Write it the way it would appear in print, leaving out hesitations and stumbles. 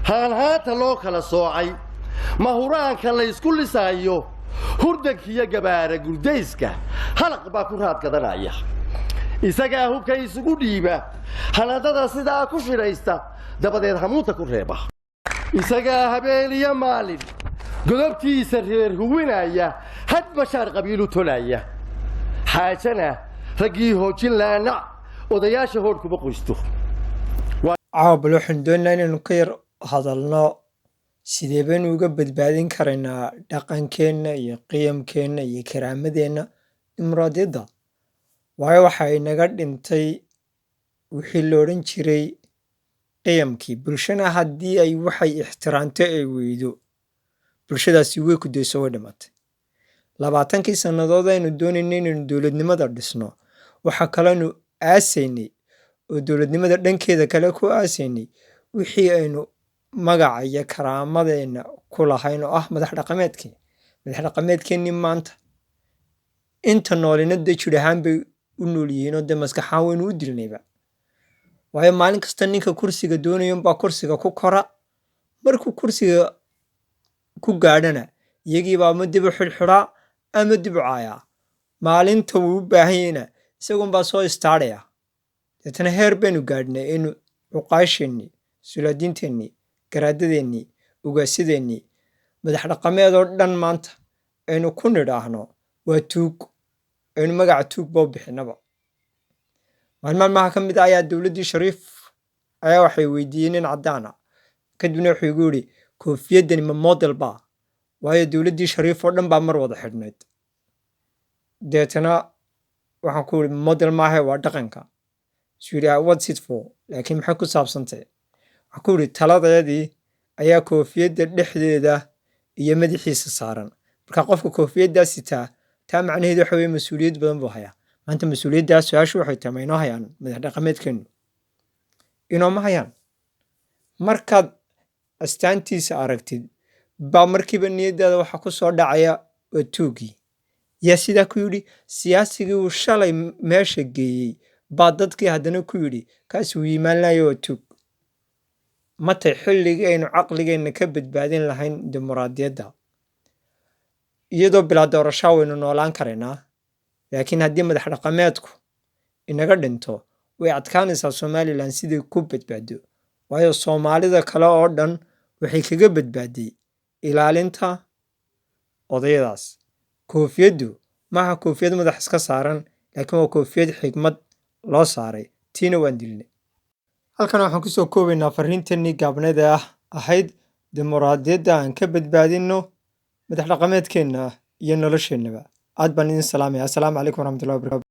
Haanhaanta loo kala soocay, mahuraanka laysku lisaayo, hurdankiiyo gabaara gurdayska, halaq baa ku raad gadanaya. Isagaa hubka isugu dhiiba, hanadada sidaa ku shidhaysta, dabadeed hamuunta ku reeba. Isagaa habeen iyo maalin godobtiisa reer huwinaya, had bashaar qabiilu tolaya. Xaajana raggii hoojin laanac, odayaasha hoodh kuma qoysto. Caawa bal waxaynu doonaynaa inaynu ka yar hadalno sidee baynu uga badbaadin karaynaa dhaqankeenna iyo qiyamkeenna iyo karaamadeenna dimuqraadiyadda. Waayo, waxa inaga dhintay wixii la odhan jiray qiyamkii. Bulshana haddii ay waxay ixtiraamto ay weydo, bulshadaasi way ku dayso, way dhimatay. 20kii sannadood aynu doonaynay inaynu dowladnimada dhisno, waxa kalenu aasaynay oo dowladnimada dhankeeda kale ku aasaynay wixii aynu magaca iyo karaamadeenna ku lahayn, oo ah madax dhaqameedkii. Madax dhaqameedkeennii maanta inta noolina dee jir ahaan bay u nool yihiin oo dee maskax ahaan waynu u dilnayba. Waayo, maalin kasta ninka kursiga doonaya unbaa kursiga ku kora. Markuu kursiga ku gaadhana, iyagiibaa ama dib u xidhxidhaa ama dib u caayaa. Maalinta wuu u baahan yahayna, isagunbaa soo istaadhaya. Deetana heer baynu gaadhnay aynu cuqaasheennii, sulaadiinteennii, garaadadeennii, ugaasyadeennii, madax dhaqameed oo dhan maanta aynu ku nidhaahno waa tuug, aynu magaca tuugba u bixinaba. Maalin maalmaha ka mid ah ayaa dowladdii Shariif ayaa waxay weydiiyey nin caddaan ah. Kadibna wuxuu igu yidhi, "Koofiyaddani ma model baa?" Waayo, dowladdii Shariif oo dhan baa mar wada xidhnayd. Deetana waxaan ku idhi, "Model maahe, waa dhaqanka." Suu yidhi, "What's it for?" Laakiin maxay ku saabsantay? Waxaan ku idhi, "Taladeedii ayaa koofiyadda dhexdeeda iyo madaxiisa saaran. Marka qofka koofiyaddaa sitaa, taa macnaheedu waxa weye mas-uuliyad badan buu hayaa." Maanta mas-uuliyaddaas su-aashu waxay tahay, ma inoo hayaan madax dhaqameedkeenu? Inooma hayaan. Markaad astaantiisa aragtid baa markiiba niyaddaada waxa ku soo dhacaya waa tuugii. Yaa sidaa ku yidhi? Siyaasigii uu shalay meesha geeyey baa dadkii haddana ku yidhi, "Kaasi wuu yimaan lahayo, waa tuug." Matay xilligii aynu caqligeenna ka badbaadin lahayn dimuqraadiyadda? Iyadoo bilaa doorashaa waynu noolaan karaynaa, laakiin haddii madax dhaqameedku inaga dhinto, way adkaanaysaa Somaliland siday ku badbaado. Waayo, Soomaalida kale oo dhan waxay kaga badbaaday ilaalinta odayadaas. Koofiyaddu maaha koofiyad madax iska saaran, laakiin waa koofiyad xigmad loo saaray. Tiina waan dilnay. Halkan waxaan kusoo koobaynaa fariinteenii gaabneed ee ahayd dimuqraadiyadda aan ka badbaadinno madax dhaqameedkeenna iyo nolosheennaba. Aad baan idin salaamaya. Assalaamu calaykum waraxmatullahi wabarakatu.